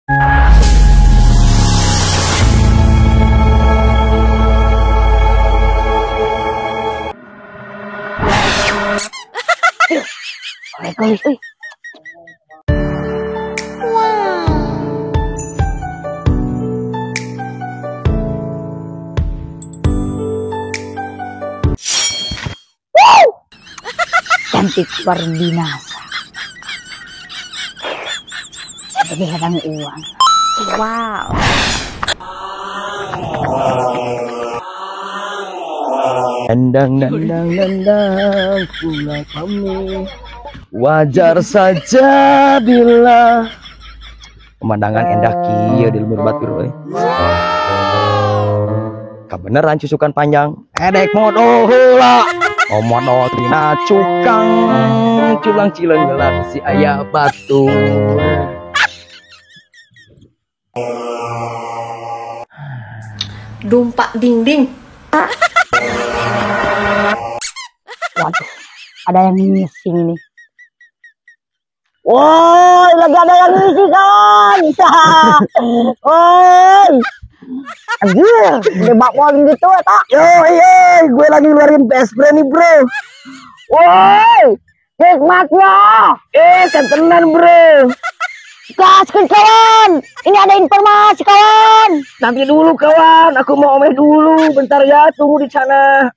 Gelis euy. Wow. Wow. Cantik luar binasa. Jadi kadang uang. Wow. Nandang nandang nandang bunga kami. Wajar saja bila pemandangan endah kieu di lembur batur euy. Kabeneran cusukan panjang. Edek modo heula. Omono tina cukang culang cileung gelar si aya batu. Dumpak dinding. Waduh, ada yang ngising ini. Woi, lagi ada yang ngisi kawan. Woi, anjir, gede bakwan gitu ya tak? Yo, iya, gue lagi ngeluarin best friend nih bro. Woi, nikmatnya. Ketenan bro. Gaskeun kawan, ini ada informasi kawan. Nanti dulu kawan, aku mau omeh dulu. Bentar ya, tunggu di sana.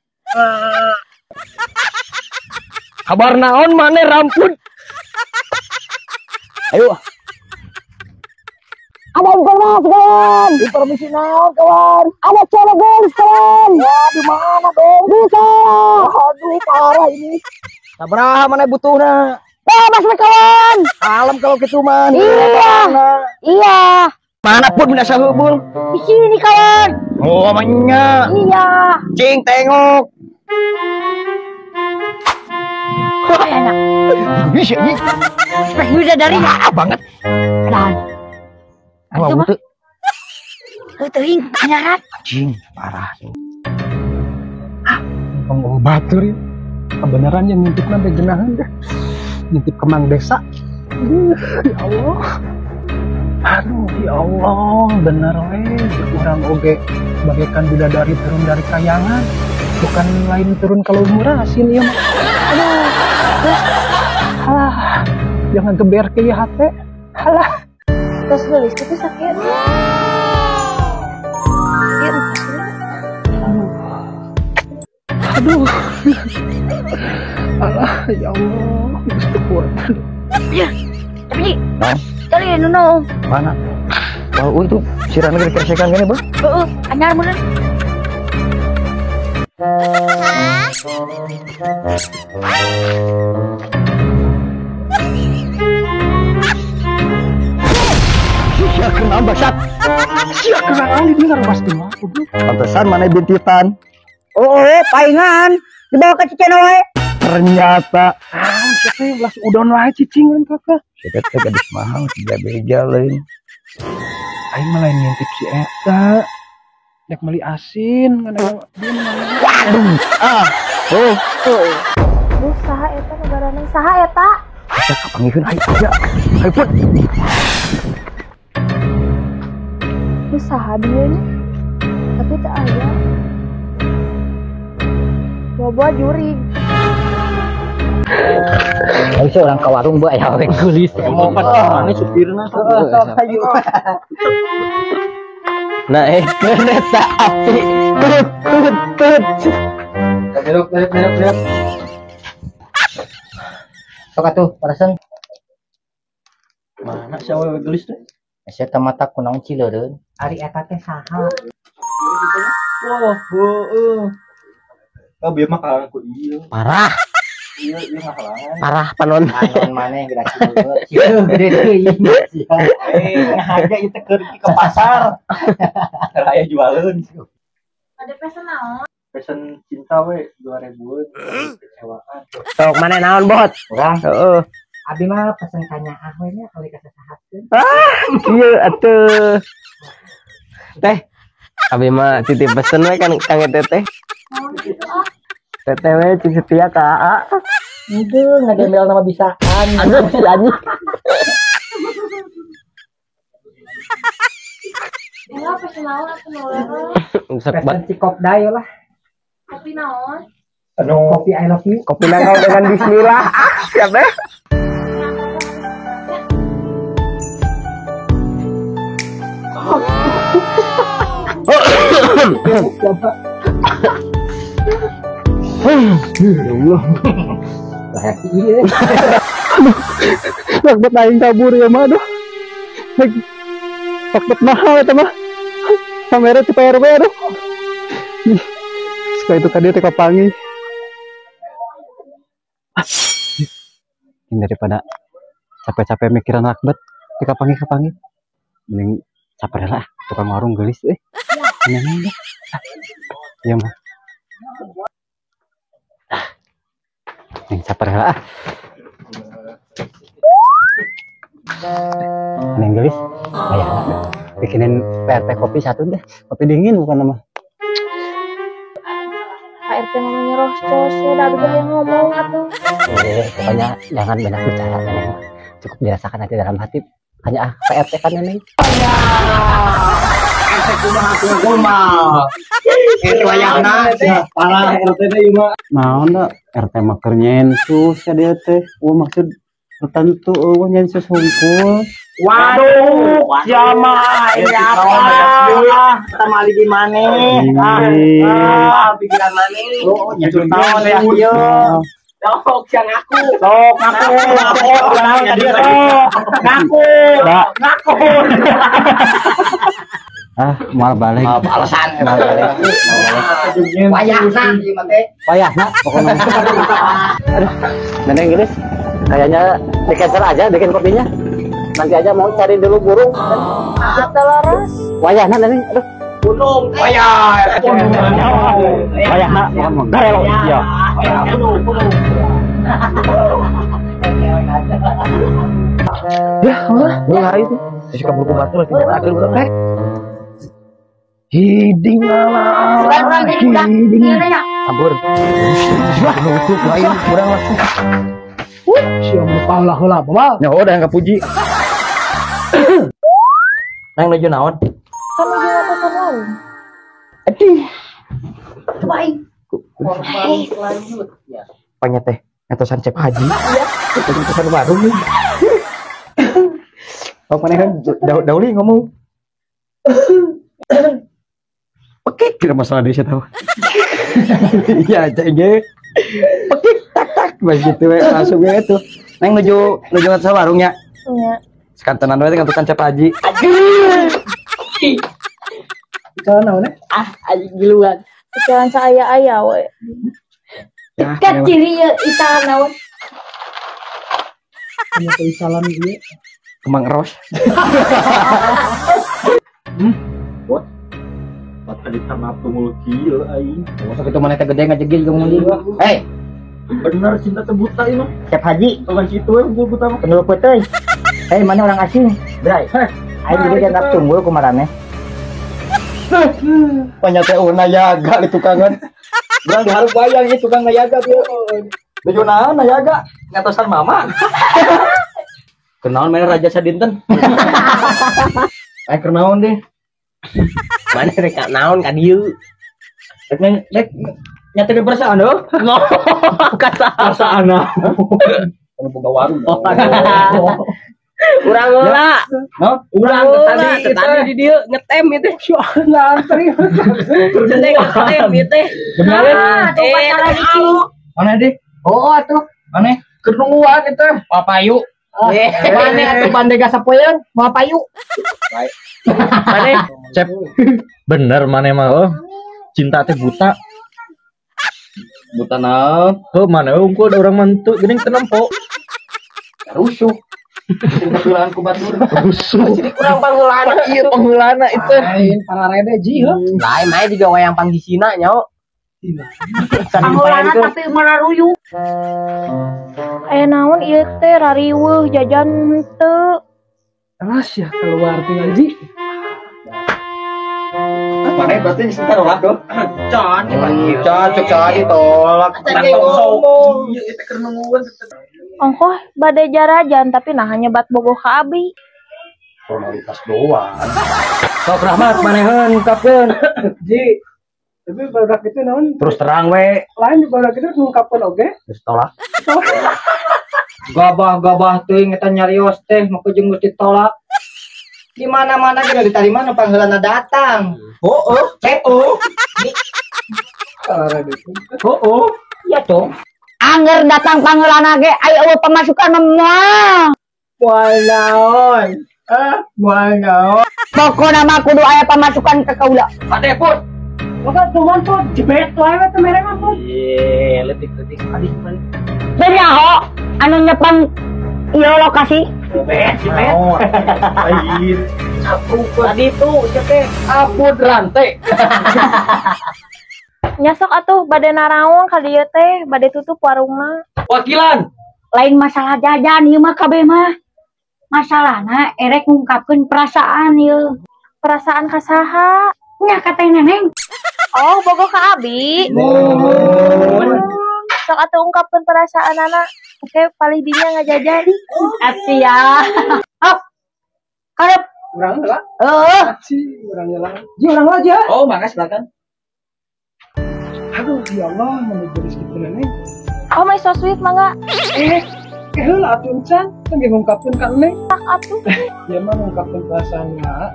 Kabar naon mana rampun? Ayo. Ada informasi kawan. Informasi naon kawan? Ada cewek gelis kawan. Ya, di mana dong? Bisa. Aduh, parah ini. Sabaraha mana butuhna? Bebas kawan. Alam kalau gitu man. Iya. Iya. Mana pun binasa hubul. Di sini kawan. Oh, namanya. Iya. Cing tengok. Wah, enak. Bisa ini. Spek bidadari banget. Dan. Wah, itu. Teuing anyaran. Cing, parah. Hah, batur ya. Kebenaran yang ngintip sampai genahan deh. Ngintip ke mang desa. Ya Allah. Aduh, ya Allah, bener we urang oge bagaikan bidadari turun dari kayangan. Bukan lain turun kalau murasin ieu mah. Aduh. Alah, jangan geber ke ieu hate. Alah. Terus gelis kitu sakit. Ieu Aduh. Alah, ya Allah, geus teu kuat. Ya. Tapi, cari nuno. Mana? Oh, itu sirana gede keresekan gini, Bang. Heeh, anyar bener. Sia kena basat. Sia kena ali bener pasti mah. Pantesan mana bintitan. Oh, palingan dibawa ke Cicen we. Ternyata siapa yang belas udon wae cicing lain kakak. Siapa teh gadis mahal si beja lain. Aing mah lain ngintip si eta. Nek meuli asin ngan aya dia mah. Waduh. Ah. Oh. Duh, saha eta negarana saha eta? Eta kapanggihkeun ayo aja. Ayo put. Duh, saha dia nya? Tapi teu aya. Bobo jurig. Ayo sih orang ke warung bu, ayo gelis. Mau kan mana supirna? Nah, kereta api. Tut tut tut. Belok belok belok belok. Sok atuh, parasen. Mana si awewe gelis teh? Sia teh mata kunaon cileureun. Ari eta teh saha? Wah, heueuh. Ah, bieu mah kalangan ku ieu. Parah. Iya, iya mah kalangan. Parah panon. Panon maneh geura cileureun. Cileureun gede teuing. Ngahaja ieu teh keur ke pasar. Raya jualeun. Ada pesen naon? Pesen cinta we 2000-an kecewaan. Sok maneh naon, Bot? Urang. Heeh. Abi mah pesen kanyaah we nya kali ka sasahatkeun. Ah, ieu atuh. Teh, abi mah titip pesen we kan kang teteh. Teteh we cing setia ka AA. Henteu ngagembel nama bisaan. Aduh si anjing. Enggak pesen naon atuh nu leres. Pesen cikop dayo lah. Kopi naon? Aduh. Kopi I love you. Kopi nangkal dengan bismillah. Ah, siap deh. Ya Allah. Lakbat aing kabur ya mah aduh. Lakbat mahal eta mah. Kamera ti PRW aduh. Suka itu tadi teh kapangi. Ini daripada capek-capek mikiran lakbat teh kapangi-kapangi. Mending capek lah tukang warung gelis euy. Neng deh. Iya mah. Neng capek lah. Neng gelis, ayah bikinin PRT kopi satu deh. Kopi dingin bukan nama. Pak RT ngomongnya roscos, udah abis yang ngomong atuh. Pokoknya jangan banyak bicara, Neng. Cukup dirasakan aja dalam hati. Hanya ah, PRT kan Neng. RT kumaha kumaha. RT wayahna parah RT teh ieu mah. Naon da RT mah keur nyensus ka dieu teh. Eueuh maksud tertentu eueuh nyensus hungkul. Waduh, sia mah ini apa? Kita mali di mana? Ah, pikiran mana? Oh, nyensus naon ya ieu. Sok siang ngaku. Sok ngaku, ngaku, ngaku, ngaku. Ah, mal balik. Alasan mal balik. Wayahna ieu mah teh. Wayahna pokoknya. Aduh, Neneng gelis. Kayaknya di cancel aja bikin kopinya. Nanti aja mau cari dulu burung. Atau laras. Wayahna Neneng, aduh. Gunung. Wayah. Wayahna, bukan garelo. Iya. Gunung, gunung. Ya, mulai itu. Suka buru batu lagi nyalakeun urang teh. Hiding lah. Hiding. Ampun. Nutup lain kurang lah. Siap lupa heula bawa. Ya udah enggak puji. Neng nuju naon? Kan nuju ngatosan warung. Aduh. Coba aing. Korban selanjutnya. Apanya teh? Ngatosan cep haji. Iya. Ngatosan warung. Oh, mana kan dauli ngomong. Pekik kira masalah dia tahu. Iya, cek ge. Pekik tak tak mas gitu we langsung we tuh. Neng nuju ngatosan warungnya. Iya. Sekantenan we ngatosan cep haji. Jalan naon? Ah, anjing giluan. Jalan saaya-aya we. Ya, ciri ieu icalan naon? Nya icalan ieu. Kemang ros. Bot. Bot tadi sama tunggul kieu aing. Masa kitu maneh teh gede ngajegil jeung mun dieu. Hei. Bener cinta teh buta ieu mah. Cep haji, bukan kitu we unggul buta mah. Pendul peuteui. Hei, mana orang asing? Bray. Aing juga dianggap tunggul kumarane. Banyak teh nayaga di tukangan. Berang diharap bayang ieu tukang nayaga tuh. Nuju naon nayaga? Ngatosan mama. Kenaon mana Raja Sadinten? Aing kenaon deh. Mana rek naon ka dieu? Rek rek nyatekeun perasaan heuh? Perasaan. Anu boga warung. Urang heula. No? Urang tadi di dieu ngetem ieu teh. Ngantri. Ngetem ieu teh. Bener. Mana deh? Oh atuh. Mana? Kedunguan itu papayu. Mana atuh bandega sapoeun moal payu. Mana? Cep. Bener mana mah oh. Cinta teh buta. Buta naon? Heuh mana unggul da urang mah henteu geuning teu nempo. Rusuh. Kepilaan ku batur. Rusuh. Jadi kurang pangheulana ieu pangheulana itu. Lain pararede ji heuh. Lain mah juga wayang panggisina nya. Pangheulana tapi mararuyu. Aya naon ieu teh rariweuh jajan henteu. Alas ya keluar tinggal ji. Mana berarti cinta nolak dong? Can, can, cek cai tolak. Ngomong. Ongkoh bade jarajan tapi nah nyebat bogoh ka abi. Formalitas doang. Sok Rahmat maneheun ungkapkeun. Ji. Tapi barudak itu naon? Terus terang we. Lain barudak itu ngungkapkeun oge. Geus tolak. Gabah-gabah teuing eta nyarios teh maka jeung geus ditolak. Di mana-mana ge diterima nu pangheulana datang. Oh, oh. Oh, oh. Iya dong. Angger datang pangheulana ge aya eueuh pemasukan mah moal. Moal naon? Ah, moal naon? Pokona mah kudu aya pemasukan ke kaula. Ade pun. Maka cuman tuh jebet wae teh mere mah pun. Ye, letik-letik sekali kembali. Teu nyaho anu nyepeng ieu lokasi. Bet, bet. Lain. Tadi tuh teh apud rantai. Nyasok atuh bade naraon ka dieu teh, bade tutup warungna. Wakilan. Lain masalah jajan ieu mah kabeh mah. Masalahna erek ngungkapkeun perasaan ieu. Perasaan ka saha? Nya ka teh Neneng. Oh, bogoh ka abi. Sok atuh ungkapkeun perasaanana. Oke, palih dinya ngajajan. Asia. Hop. Karep. Urang heula. Heeh. Ci, urang heula. Ji urang heula aja. Oh, mangga silakan. Aduh, ya Allah, mun geus kitu Neneng. Oh, my so sweet mangga. Heula atuh encan, teu ge ngungkapkeun ka Neng. Tak atuh. Ieu mah ngungkapkeun perasaanna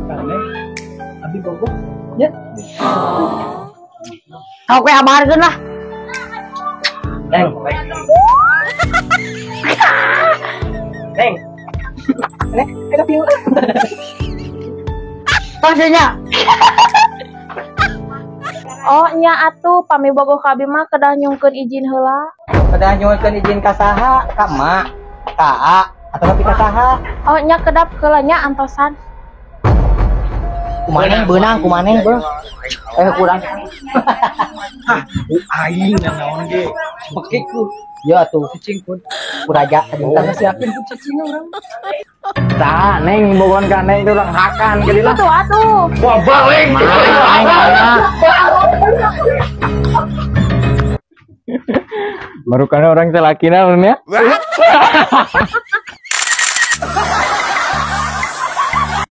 ka Neng. Abi bogoh nya. Oke, abarkeun lah. Neng. Neng. Neng, eta pieu? Maksudnya? Oh, nya atuh pami bogoh ka abi mah kedah nyungkeun izin heula. Kedah nyungkeun izin ka saha? Ka emak, ka a, atau ka saha? Oh, nya kedap heula nya antosan. Kumaneh beunang, kumaneh beuh. Kurang. Hah, aing naon ge? Pekik ku. Ya atuh, cicing pun. Kuraja tadi siapin ku cicingna urang. Tah, Neng bogohan ka Neng teh urang hakan geuning lah. Atuh atuh. Wah, balik. Baru kana orang teh lakina ya.